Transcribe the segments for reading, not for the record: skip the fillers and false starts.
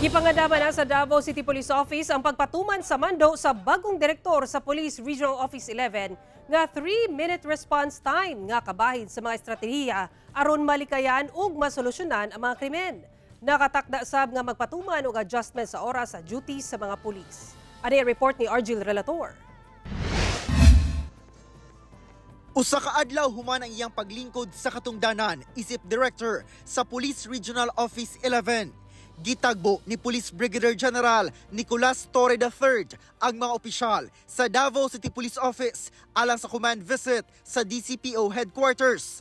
Gipangandaman na sa Davao City Police Office ang pagpatuman sa mando sa bagong direktor sa Police Regional Office 11 nga 3-minute response time nga kabahin sa mga estratehiya aron malikayan ug masolusyonan ang mga krimen. Nakatakda sab nga magpatuman og adjustment sa oras sa duty sa mga pulis. Ani ang report ni Argil Relator. Usa ka adlaw human ang iyang paglingkod sa katungdanan isip director sa Police Regional Office 11. Gitagbo ni Police Brigadier General Nicolas Torre III ang mga opisyal sa Davao City Police Office alang sa command visit sa DCPO headquarters.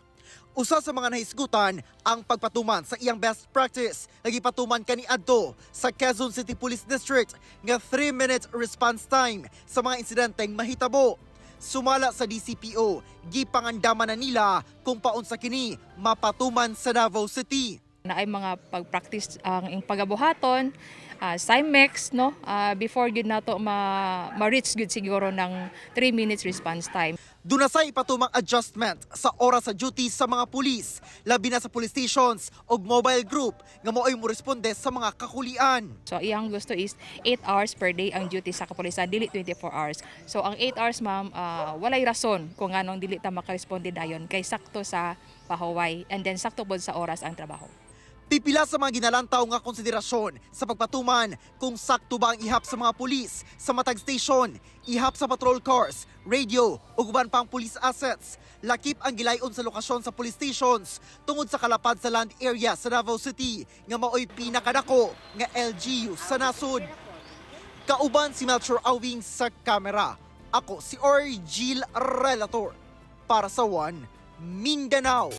Usa sa mga nahisgutan ang pagpatuman sa iyang best practice nga gipatuman kaniadto sa Quezon City Police District nga 3-minute response time sa mga insidenteng mahitabo. Sumala sa DCPO, gipangandaman na nila kung paunsa kini mapatuman sa Davao City. Na ay mga pag-practice ang iyong pagabuhaton, SIMEX, no, before gyud nato ma-reach gyud siguro ng 3 minutes response time. Duna say ipatumang adjustment sa oras sa duty sa mga pulis, labi na sa police stations ug mobile group nga mao'y moresponde sa mga kakulian. So iyang gusto is 8 hours per day ang duty sa kapulisan, dili 24 hours. So ang 8 hours, ma'am, walay rason kung anong dili ta makaresponde dayon kay sakto sa pahuway and then sakto pod sa oras ang trabaho. Pipila sa mga ginalantaw nga konsiderasyon sa pagpatuman kung sakto ba ang ihap sa mga pulis sa matag station, ihap sa patrol cars, radio ug uban pang police assets. Lakip ang gilayon sa lokasyon sa police stations tungod sa kalapad sa land area sa Davao City nga maoy pinakadako nga LGU sa nasod. Kauban si Melchor Awing sa kamera. Ako si Orgil Relator para sa One Mindanao.